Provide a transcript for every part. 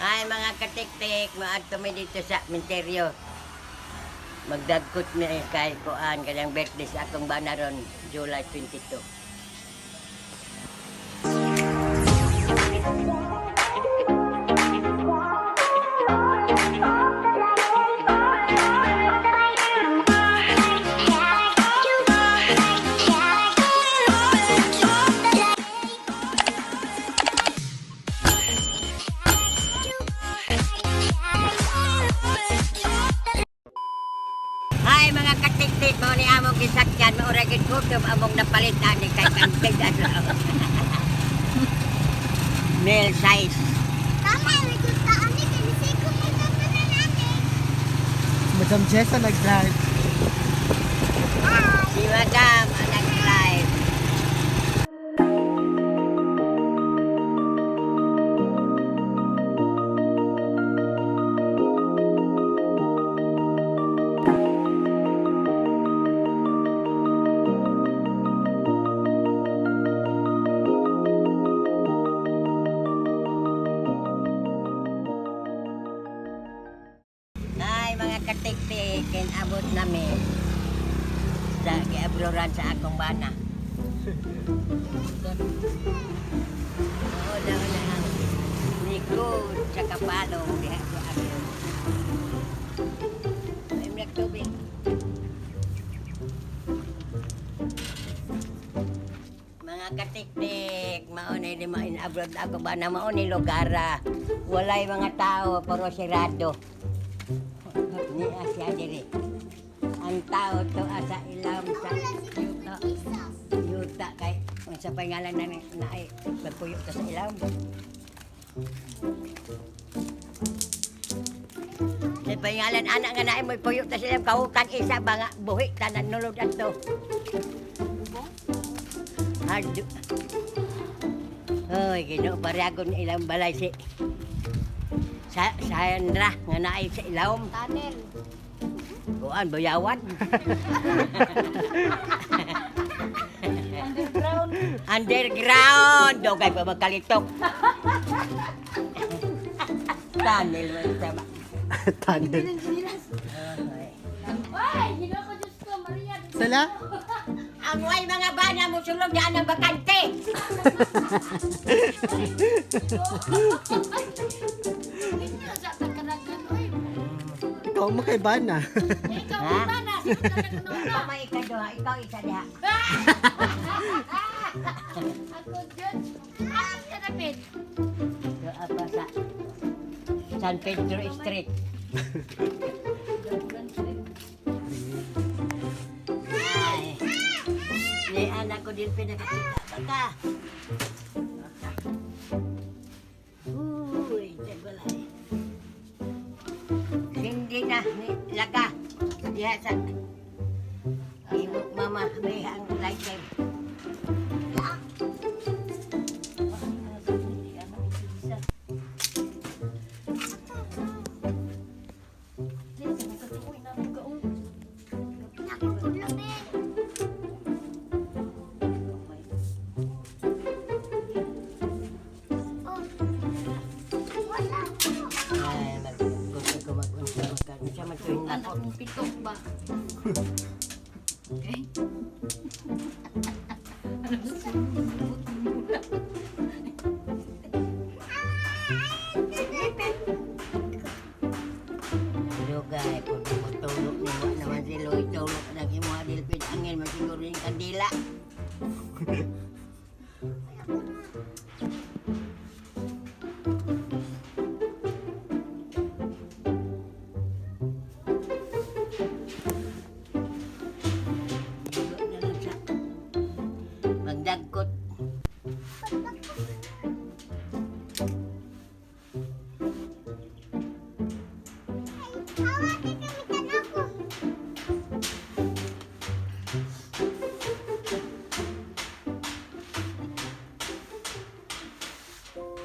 Ay, mga katiktik, maadto mi dito sa Minteryo. Magdagkot mi kay kuan kanyang birthday sa akong bana ron, July 22. Ay, mga katiktik, mao ni among gisakyan, mao ra gyud gutom among napalit ani kay kantig adlaw. Male size. Tama, may gusto ani kay nisiko mo sa tanan natin. Madam Jessa nag-drive. Si Madam ang nag-drive. Ay, mga katiktik, kinabot nami sa giabroran sa akong bana. Oo, daw na ang likod sa kapalong diha sa abro. Ay, may tubig. Mga katiktik, mao na di ma-abroad ako bana, mao ni lugara. Walay mga tao, pero sirado. Ni Asia diri. Ang tao to asa ilam sa yuta. Jesus. Yuta kay unsa pa ngalan na na ay magpuyo ta sa ilam. Sa pangalan anak nga naay mo'y puyo ta sa ilam kahukan isa ba nga buhi tanan nulod adto. Hard. Hoy, Ginoo bariagon ilang balay si sa Sandra nga naay sa ilawom. Tunnel. Kuan bayawan. Underground. Underground! Dogay pa magkalitok. Tunnel man sama. Tunnel. Ay, ginoo ko Diyos ko, Maria. Sala? Ang way mga bana mo sulong daan ang bakante. Hindi sa takaragan oy. Ikaw makaibana. Ikaw Ha? ba na sino ka nagnoona? Ikaw may ikaduha, ikaw isa diha. Ako dyan. Ako sa dapit. Doa pa sa San Pedro Street. Ay, ni anak ko din pinakakita baka. Uy, tagbalay. Hindi na, ni laga. Diha sa Imo mama, may ang lighter. Ay, gusto ko mag-unsa magka. Unsa man tuwing Anak nako. mong pitok ba? Okay. Ano sa Dugay, kung mo tulog ni mo naman si Loy, tulog na imo adilpin angin man siguro yung kandila. Tulog na lang sa magdagkot.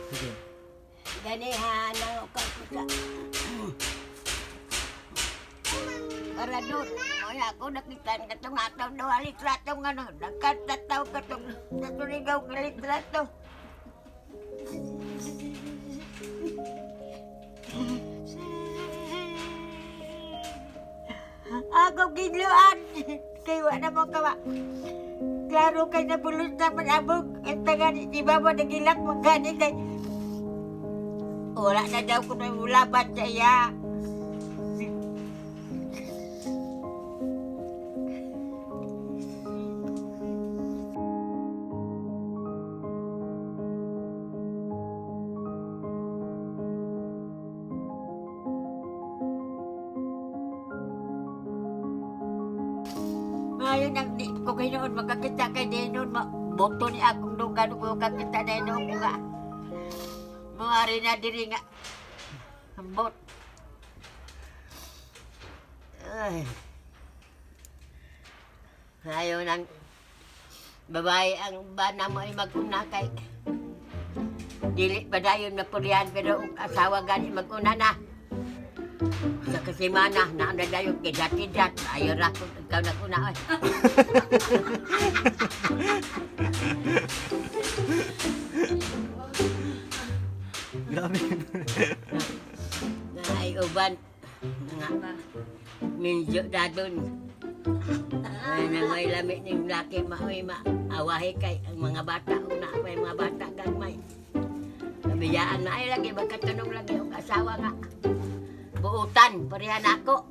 Sige. Ganihan ang ukaw ko sa Parador. Ay, ako nakita nga itong ataw na litrato nga no. Nagkatataw ka itong natuligaw ng litrato. Akong ginluan. Kay wa na mo kawa. Klaro kay nabulos naman abog. Ang taga ni di ba mo nagilak mo gani kay wala na daw ko na ulaban sa iya. Ngayon ang di ko kayo noon magkakita kay di noon boto ni akong dugan ko kakita na noon ko nga. Muari na diri nga. Ambot. Ay. Ngayon ang babae ang bana mo ay maguna kay dili pa dayon mapurihan pero ang asawa gani maguna na. Sa kasimana, naanda dayon kay dati-dat. Ayaw ra kung ikaw naguna oy. Grabe. Ay uban nga minjo dadon. Ay nang may lami ning laki maoy ma awahi kay ang mga bata una may mga bata gagmay. Nabiyaan na ay lagi magkatanong lagi og asawa nga. Buutan pareha na ako.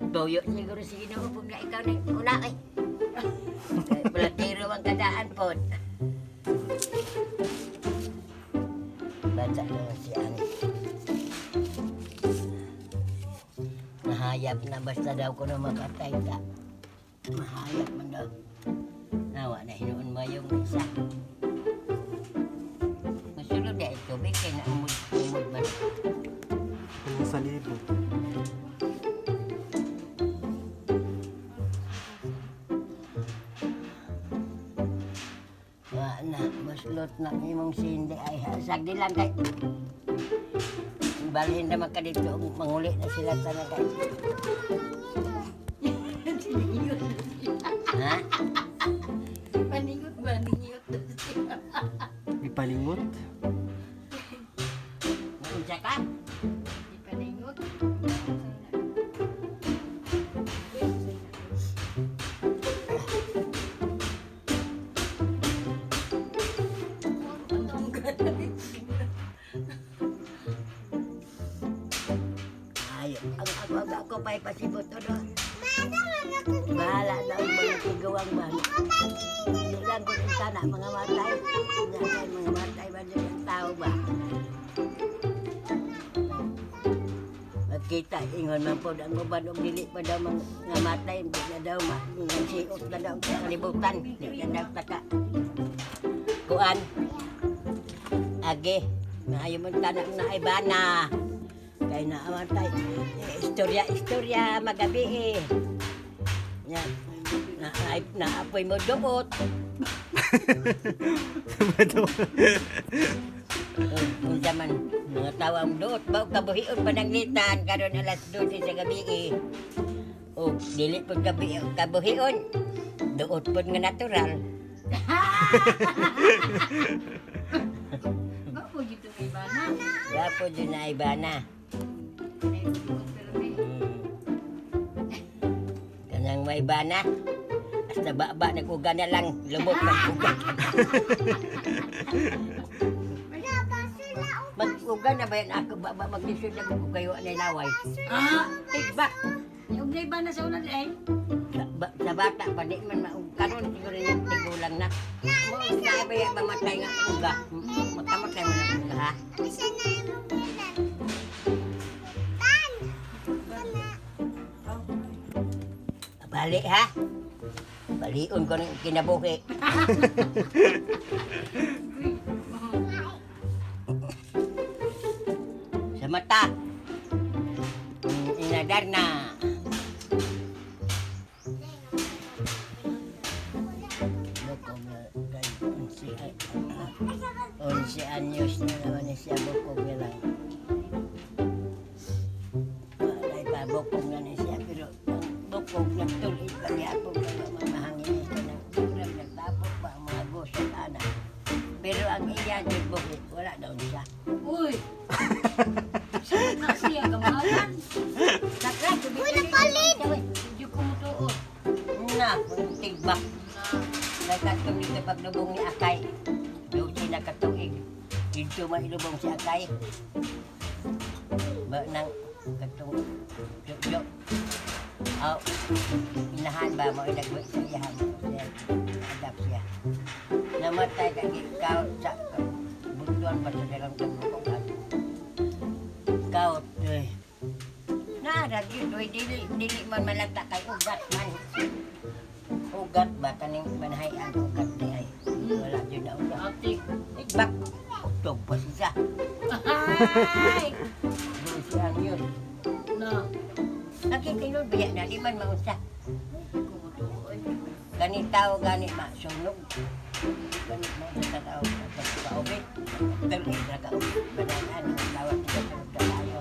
Boyo siguro si Ginoo pug na ikaw ning una ay. Platero ang kadaan pod. Bata na si Ani. Mahayap na basta daw ko na makatay ka. Mahayap man daw. Nawa na hinuon mo yung isa. Masulod na ito, tubig kay na umod, umod man. Ang sa libo. Wa na, masulot na ang imong sindi ay sagdi lang kay. Balhin na ka dito, manguli na sila tanan kay. Ha? Paningot ba? Ningot. May palingot. Unsa ka? Paningot. Ayo, ang ako ang ako pa'y pasibot ano. Bahala na ang mga tigawang ba. Hindi lang kung sana mga matay. Hindi lang mga matay ba dyan ang tao ba. Magkita, ingon man po ang uban og dili pa daw mga matay, hindi na daw ma, mga siot na daw sa kalibutan. Hindi na daw taka. Kuan. Age, maayo man tanak na ibana. Kay naamatay. Eh, istorya, istorya, magabi eh. Nya, na, na, naapoy mo duot. Unsa man, mga tawang duot, bao kabuhion pananglitan, karon alas 12 sa gabi eh. O, dili pud gabi kabuhion. Duot pud nga natural. Ba po dito may bana? Wa po dyan na iba na. May duot pero may. Kanang may bana. Hasta baba, nag-uga na lang. Lumot, mag-uga. Mag-uga na ba yan? Ako baba, mag-lisod na kung kayo na laway. Ah! Tigbak! Yung may bana sa una ay. Sa bata pa, di man maug. Karon siguro yung tigulang na. Mo, kaya ba yan mamatay nga uga? Makamatay mo na uga, ha? Ano siya na yung magulang? Tan! Bali, ha? Balion ko ng kinabuhi. Sa mata. Inadar na. Loko nga kay 11 anyos na naman ni siya bukog na lang. Walay pa bukog na ni siya pero ang bukog nagtuloy pa niya ako kaya mamahangin ito ng kurang nagtapok pa ang mga gusot ana. Pero ang iya jud bukog wala daw siya. Uy! Saan na siya? Kamahal. paglubong ni Akay. 12 na katuig. Dito mailubong si Akay. Ba nang katong yo. Aw, inahan ba mo inagbuhi sa iyahan mo. Adapt siya. Namatay ka ikaw sa butuan ba sa dalang kagukong. Kaut eh. Naara gyud oy, dili dili man malata kay ugat man. Ugat ba kaning manhayan ugat di ay. Wala gyud na ugat. Atik. Bak utog pa siya. Ay! Siya yun. Na. Nakikinud biya na di man maunsa. Kumutuoy. Gani tao gani masunog. Gani mo sa tao sa kaubi. Pero ra ka bananan ang tawag sa sunog na tayo.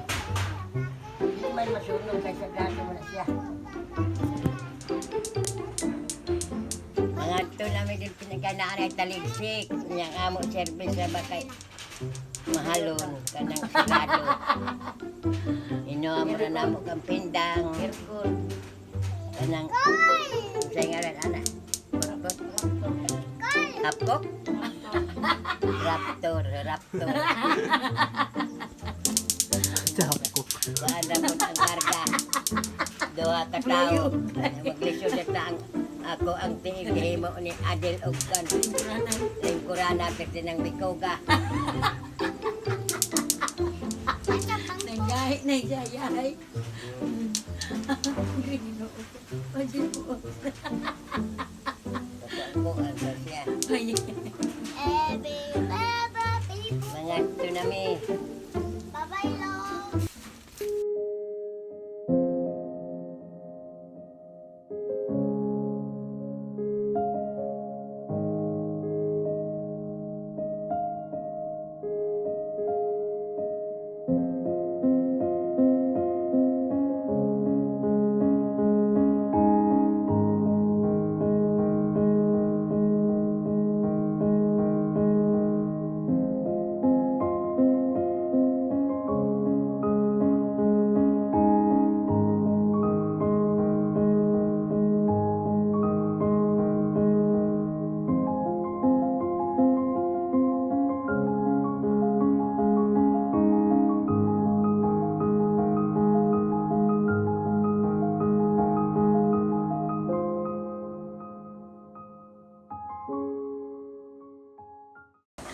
Di man masunog kay sagrado mo na siya. Mga to namin din pinaganaan ay taligsik. Niyang amo service na ba kay mahalon kanang sarado. Inuha mo na namo kang pindang. Aircon. Kanang sa ngalan ana. Bakot. Hapkok? Raptor, raptor. Chapko. Kuan ra po ang karga. Duha ka tawo. Maglisod na ta ang ako ang tiig himo ni Adel og kan. Lingkurana perti ng Bikoga. Nangyahay, nangyahay. Ginoo. Ko ang siya. Ay, Every people. Mga tsunami. Bye-bye, love.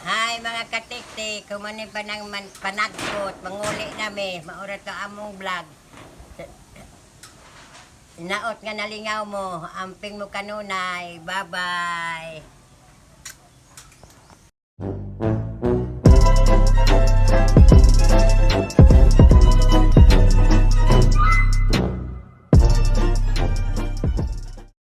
Hi mga katiktik, kumani pa ng man, panagkot, manguli nami, maura to among vlog. Naot nga nalingaw mo, amping mo kanunay, bye-bye.